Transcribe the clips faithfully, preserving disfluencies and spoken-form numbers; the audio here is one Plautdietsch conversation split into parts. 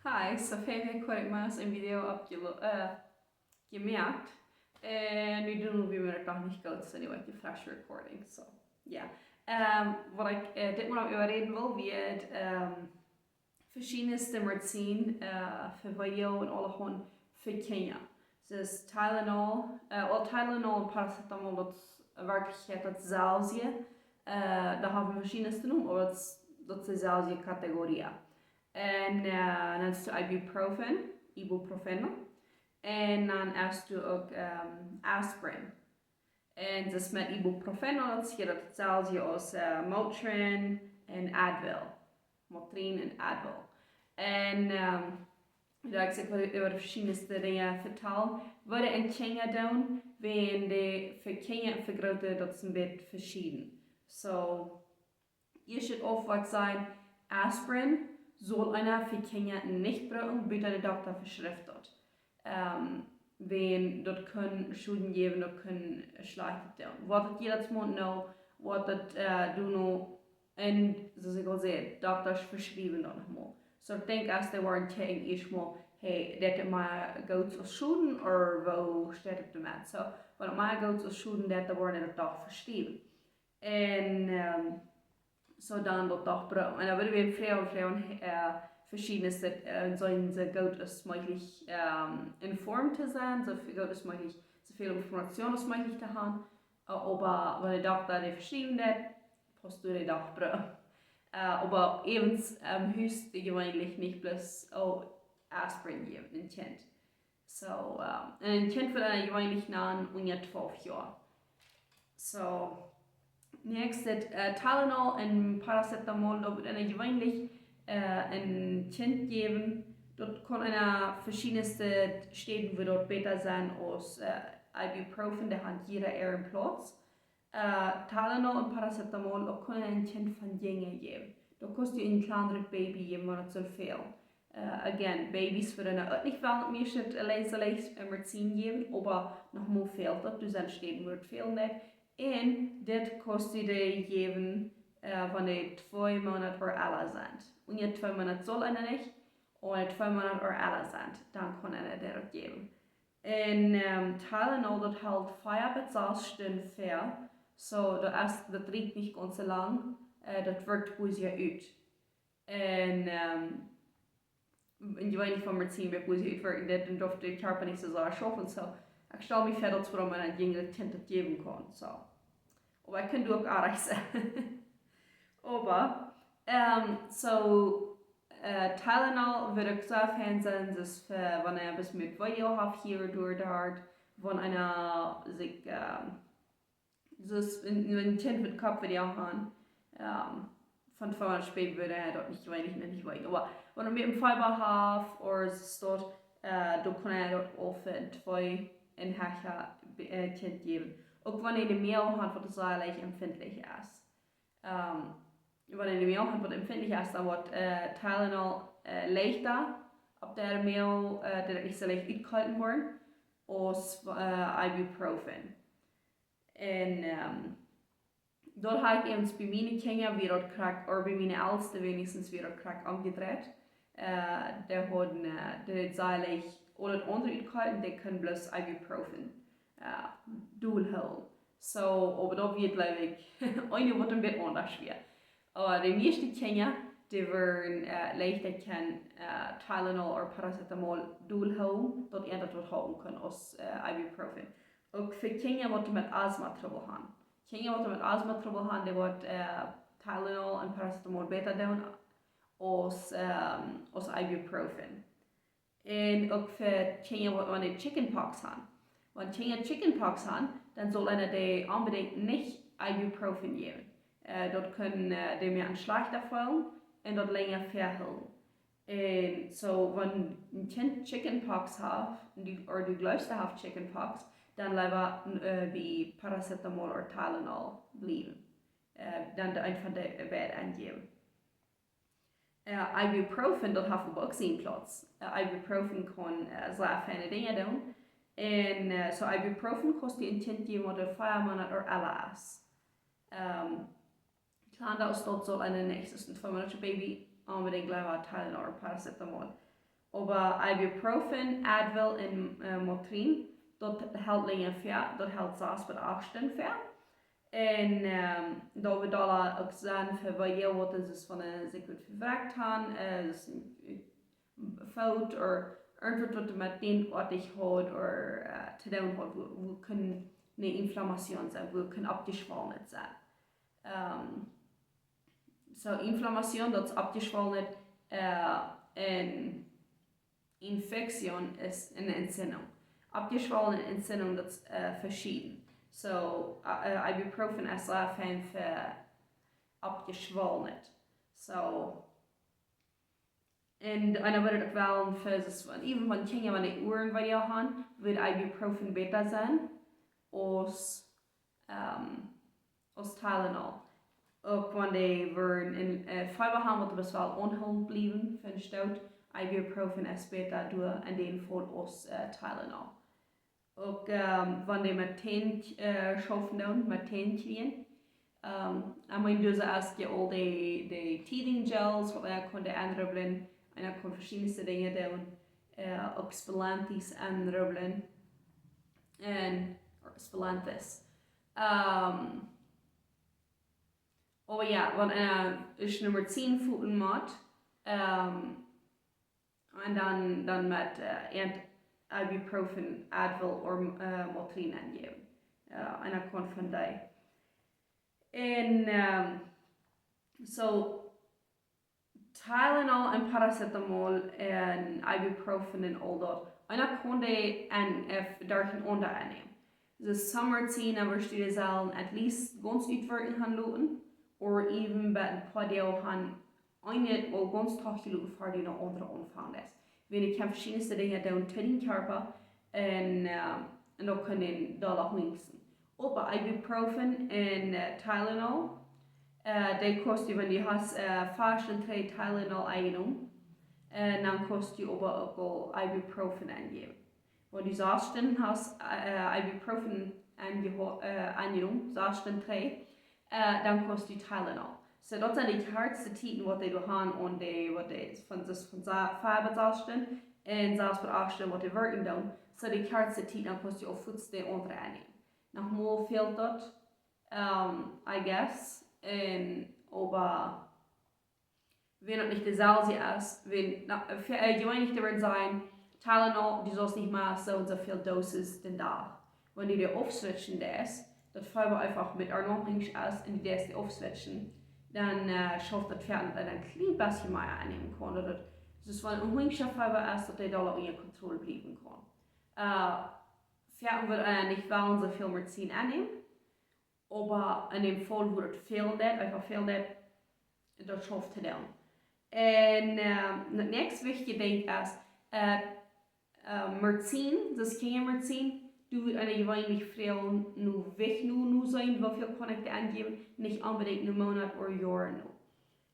Hi, so fäa Wäakj haud ekj mau een Video oppjelo-, äh, jemoakt. Un nu doonen wie daut noch nich goot, so nu woat je fresh recording, so, jo. Ähm, waut ekj, äh, dit Mol äwa räden well, wia, ähm, veschiedne Medizin, äh, fa Video un aulahaunt fa Kjinja. Dus Tylenol, äh, well, Tylenol un Paracetamol, daut es werkjlich daut selwje. Äh, dee haben veschiedne Nomes, oba daut es, daut es de selwje Kategorie. Un, äh, dan hast du Ibuprofen, Ibuprofeno. Un dan hast du uk, ähm, Aspirin. Un daut met Ibuprofeno, daut es hia daut selwje aus, äh, Motrin un Advil. Motrin un Advil. Un, ähm, jo, ekj saj, ekj well äwa de veschiedne Dinja vetalen. Waut de Kjinja doonen, wan dee fa Kjinja un fa Groote, daut es een bät veschieden. So, ieescht opp waut ekj saj, Aspirin saul eena fa Kjinja nich brucken, buta de Dokta veschrift daut. Ähm, wan daut kaun Schoden jäwen, daut kaun schlajchtet doonen. Waut daut jiedet Mol nu, waut daut, äh, doonen nu, un soo aus ekj aul säd, Doktasch veschriewen daut noch mol. So, ekj denkj, aus dee woaren kjikjen ieescht mol, hey, deit daut mea Goodet aus Schoden, ooda woo steit et doamet? So, wan et mea Goodet aus Schoden deit, dan woaren dee daut doch veschriewen. Un, ähm, so dan daut doch brucken. Un dan wudden wie froagen, froagen, äh, veschiedne, äh, soo, soo goot aus mäajlich, ähm, informed to sennen, soo väl, goot aus mäajlich, soo väl Information aus mäajlich to haben. Äh, oba wan de Dokta dee veschriewen deit, kaust du dee doch brucken. Äh, oba äwent, ähm, hust du jeweenlich nich bloos, oh, Aspirin jäwen, een Kjint. So, ähm, un een Kjint woat dan jeweenlich nu unja twalf Joa. So, näakjstet, äh, Tylenol un Paracetamol, daut woat eena jeweenlich, äh, een Kjint jäwen. Daut kaun eena veschiedne Städen, wua daut bäta sennen aus, äh, Ibuprofen, dee haben jieda äaren Plauz. Äh, Tylenol un Paracetamol, daut kaun een Kjint von Jinja jäwen. Daut kaust du een kjlandret Baby jäwen, wan et soo väl. Äh, again, Babys woaren uk nich well mea Schoden, auleen soo leicht Medizin jäwen, oba noch mol fält daut, doa sent Städen, wua et fälen deit. Un dit kaust du dee jäwen, äh, wan dee twee Moonat ooda ella sent. Unja twee Moonat saul eena nich, un twee Moonat ooda ella sent, dan kaun eena dee daut jäwen. Un, ähm, Tylenol, daut helt fia bat sas Stunden ver. So, daut es, daut rieekjt nich gaunz soo lang. Äh, daut wirkjt goa sea ut. Un, ähm, un jeweenlich wan Medizin bie goa sea utwirkjen deit, dan darf de Kjarpa nich soo sea schaufen. So, ekj stal mie ver, daut wuarom eena een jinjret Kjint daut jäwen kaun. So. Oba ekj kaun uk oajch sennen. Oba, ähm, so, äh, Tylenol wudd uk soo fein sennen, daut fa, wan eena een bät mea Video haft hia derch daut, wan eena sikj, ähm, daut een, een Kjint met Kopp Video haben, ähm, von twee Moonat späta wudd eena daut nich jeweenlich nich weeten. Oba wan eena een bät Fieber haft, ooda soo daut, äh, dan kaun eena daut uk fa twee un hecha, äh, Kjint jäwen. Uk wan eena Moag haft, waut sea leicht empfindlich es. Ähm, wan eena Moag haft, waut empfindlich es, dan woat, äh, Tylenol, äh, leichta opp de Moag, äh, daut et nich soo leicht utkolt woat, aus, äh, Ibuprofen. Un, ähm, daut hab ekj eemol bie miene Kjinja, wia daut krakjt, ooda bie miene Eltsta weens, wia daut krakjt omjedreit. Äh, dee hauden, äh, dee deed sea leicht aul daut aundre utkolten, dee kunnen bloos Ibuprofen, äh, dolhoolen. So, oba daut wia, jleew ekj, eene waut een bät aundasch wia. Oba de mieeschte Kjinja, dee wudden, äh, leichta kjennen, äh, Tylenol ooda Paracetamol dolhoolen, daut eena daut woat hoolen kjennen aus, äh, Ibuprofen. Uk fa Kjinja waut met Asthma Trubbel haben. Kjinja waut met Asthma Trubbel haben, dee woat, äh, Tylenol un Paracetamol bäta doonen aus, ähm, aus Ibuprofen. Un uk fa Kjinja waut, wan dee Chickenpox haben. Wan Kjinja Chickenpox haben, dan saul eena dee onbedinjt nich Ibuprofen jäwen. Äh, daut kaun, äh, dee mea schlajchta feelen un daut lenja verhoolen. Un so, wan een Kjint Chickenpox haft, un du, ooda du jleefst, dee haft Chickenpox, dan leewa, äh, bie Paracetamol ooda Tylenol bliewen. Äh, dan dee eent von de beid aunjäwen. Äh, Ibuprofen, daut haft oba uk sienen Plauz. Äh, Ibuprofen kaun, äh, sea feine Dinja doonen. Un, äh, so Ibuprofen kaust du een Kjint jäwen, waut fia Moonat ooda ella es. Ähm, Kjlanda aus daut saul eena nich, daut es een twee Moonat Baby, onbedinjt leewa Tylenol ooda Paracetamol. Oba Ibuprofen, Advil un äh, Motrin, daut helt lenja ver, daut helt sas bat acht Stunden ver. Un ähm, daut wudd aula uk sennen fa woo jie waut es von een Sekunde vewreckt haben, äh, es een Foot ooda irjentwaut waut met dän Oatich haud ooda äh, to doonen haud, woo, woo kunn eene Inflammation sennen, woo kunn aufjeschwollen sennen. Ähm, so Inflammation, daut es aufjeschwollen, äh, un Infektion es eene Entzündung. Aufjeschwollen un Entzündung, daut es äh, veschieden. So äh, Ibuprofen es sea fein fa aufjeschwollen. So un eena wudd uk wellen fa, even von Kjinja, wan dee Uaren wee haben, wudd Ibuprofen bäta sennen aus ähm, aus Tylenol. Uk wan dee wudden een äh, Fieber haben, waut doa best wel aunhoolent bliewen, finj ekj daut Ibuprofen es bäta doa en dän Faul aus äh, Tylenol. Uk ähm, wan dee met Tänen äh, schaufen doonen, met Tänen kjrieen. Ähm, I mean, doa es je aul dee, dee teething gels, waut eena kunn aunrubblen, eena kunn veschiedne Dinja doonen, äh, uk Spillentis aunrubblen. Un Spillentis. Ähm, oh jo, wan eena äh, es Nummer zehn voeten mott, ähm, un dan, dan met äh, Ant- Ibuprofen, Advil ooda äh, Motrin aunjäwen. Äh, eena kunn von dee. Un ähm, so Tylenol un Paracetamol un Ibuprofen un aul daut. Eena kunn dee en, äh, derchenaunda aunnämen. Soo some Medizin, dan wurscht du dee sellen at least gaunz utwerkjen han loten, or even bie een poa Doag han eent aul gaunz tochjeloten ver du noch aundre aunfangen deist. Wan ekj kaun veschiedne Dinja doonen to dän Kjarpa un, äh, un daut kaun dän dolla wensen. Oba Ibuprofen un äh, Tylenol, äh, dee kaust du, wan du hast äh, fascht un dree Tylenol aunjenomen, äh, dan kaust du oba uk aul Ibuprofen aunjäwen. Wan du sas Stunden hast äh, Ibuprofen aunjeho- äh, aunjenomen, sas Stunden dree, äh, dan kaust du Tylenol. So daut sent dee kjartste Tieden waut dee doa han aun dee, waut dee von, dus von sa- fiew bat sas Stunden un sas bat acht Stunden waut dee werkjen doonen. So dee kjartste Tieden, dan kaust du aul fuaz dee aundre aunnämen. Noch mol fält daut, ähm, I guess. Un oba wan daut nich deeselwje es, wan, na, fa, äh, jeweenlich dee wudden sajen, Tylenol, du saust nich mea soo un soo väl Dosis dän Dach. Wan du dee aufswitchen deist, daut Fieber eefach met eent aunjenomen es un du deist dee aufswitchen, dan äh, schauft daut fa daut eena een kjlien bät mea aunnämen kaun. Daut daut, dus wan een Hunjscha Fieber es, daut dee dolla unja Kontroll bliewen kaun. Äh, fa daut wudd eena nich wellen soo väl Medizin aunnämen, oba en dän Faul wua daut fälen deit, eefach fälen deit, daut schauft to doonen. Un äh, daut näakjste wichtje Dinkj es, äh, äh, Medizin, daut es kjeen Medizin, du wurscht eena jeweenlich froagen no Wäakj no, no sennen, woo väl kaun ekj doa aunjäwen, nich onbedinjt no Moonat ooda Joaren no.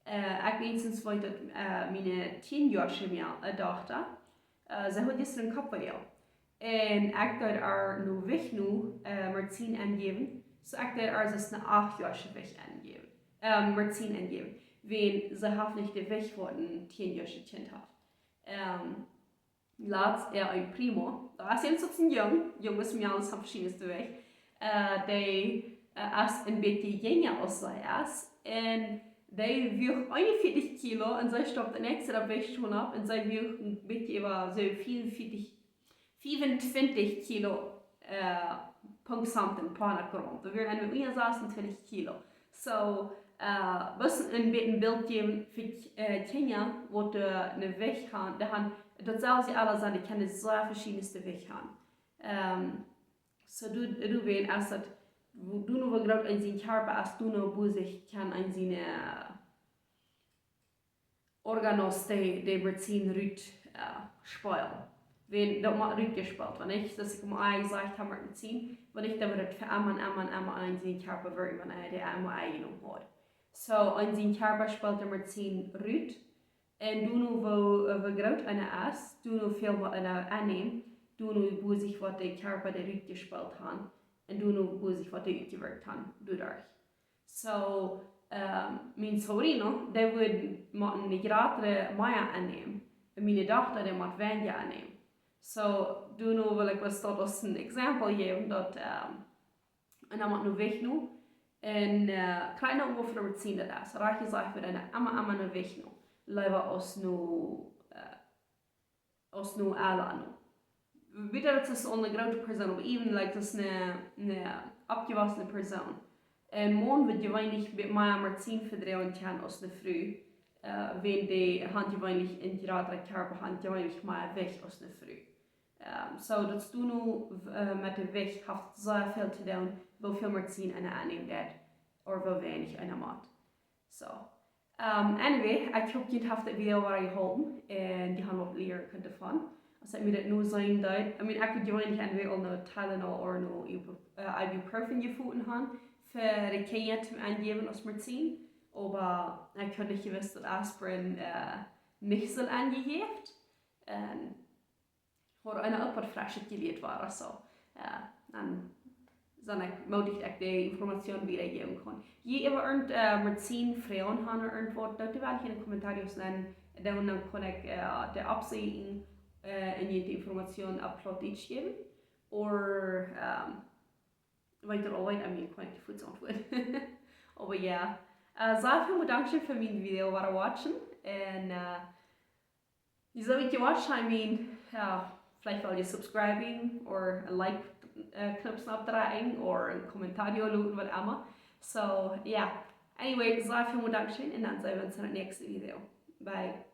Äh, ekj weens weet daut äh, miene tieen Joa Schemia, äh, Dochta, äh, see haud jistren een Koppwee. Un ekj deed äa no Wäakj no äh, Medizin aunjäwen. So ekj deed äa soo no acht Joa Wäakj aunjäwen. Ähm, Medizin aunjäwen. Wan see haft nich dän Wäakj waut een tieen Joa Kjint haft. Ähm, latst äa een Primo. Daut es een soon Jung. Junges, Mejales haben veschiedne Wäakj. Äh, dee äh, es een bät jinja aus see es. Un dee wuach eenunvieetich Kilo un see stoppt dän näakjsten Dach Wäakj schwoa opp un see wuach een bät äwa soo vieeunvieetich, fiefuntwintich Kilo, äh, Punkt something, poa hundat Gramm. Daut wieren dan unja sasuntwintich Kilo. So, äh, bloos een bät een Bilt jäwen fa äh, Kjinja, waut äh, een Wäakj haben, dee haben, daut sell see aula sennen, dee kjennen sea veschiedne Wäakj haben. Ähm, so du, du wan es daut, wua, du no woo groot een sien Kjarpa es, du no wua sikj kaun een sien äh, Organos dee, dee Medizin rut äh, spälen. Wan daut mott rutjespält, wan ekj, daut ekj mie jesajcht hab met Medizin, wan ekj daut wudd fa emma un emma un emma aun sien Kjarpa werkjen, wan hee dee emma aunjenomen haud. So, aun sien Kjarpa spält dee Medizin rut. Un du no woo, äh, woo groot eena es, du no woo väl waut eena aunnämt, du no wua sikj waut dee Kjarpa dee rutjespält haben, un du no wua sikj waut dee utjewerkjt haben, doaderch. So, ähm, mien sobrino, dee wudd motten eene jratre Mea aunnämen. miene Dochta, dee mott weinja aunnämen. So, doano well ekj bloos daut aus een Exempel jäwen, daut, ähm, un dan mott nu Jewicht nu, un, äh, kjlien, woo väl Medizin daut es. Rajcht jesajcht, wie doonen emma, emma nu Jewicht nu. Leewa aus nu, äh, aus nu aula nu. Wada, daut es eene groote Persoon, oba even, like, daut es eene, eene oppjewossne Persoon. Een Maun woat jeweenlich bät mea Medizin vedroagen kjennen aus eene Fru, äh, wan dee haft jeweenlich een jratret Kjarpa, haft jeweenlich mea Jewicht aus eene Fru. Ähm, so, daut es nu, äh, met de Jewicht haft sea väl to doonen, woo väl Medizin eena aunnämen deit, ooda woo weinich eena mott. So, ähm, anyway, ekj hop, junt haft dit Video wada jeholpen un jie haben waut lieren kunt doavon. Aus ekj mie daut nu seenen deed, I mean, ekj wudd jeweenlich anyway aul no Tylenol ooda no Ibu-, äh, Ibuprofen jefunden haben, fa de Kjinja toom aunjäwen aus Medizin. Oba ekj haud nich jewist, daut Aspirin, äh, nich sull aunjejäft. Un haud eena uk waut Freschet jelieet wada, so. Jo, dan sie ekj mootich, daut ekj de Information wieda jäwen kunn. Jie äwa irjent, äh, Medizin Froagen haben ooda irjent waut, doot dee weinich en de Kommentaren, dan, dan kaun ekj, äh, dee oppsieekjen, äh, un junt de Information opp Plautdietsch jäwen. Ooda, ähm, wan jie daut aul weeten, I mean, kaun ekj dee fuaz auntwuaden. Oba jo. Äh, sea väl Dankscheen fa mien Video wada watchen. Un, äh, jie soo waut jie watchen, I mean, jo, veleicht well jie subscriben ooda een Like, äh, Knoop oppdrekjen ooda een Kommentar loten, waut emma. So, jo. Anyway, sea väl Dankscheen un dan seenen wie ons en daut näakjste Video. Bye.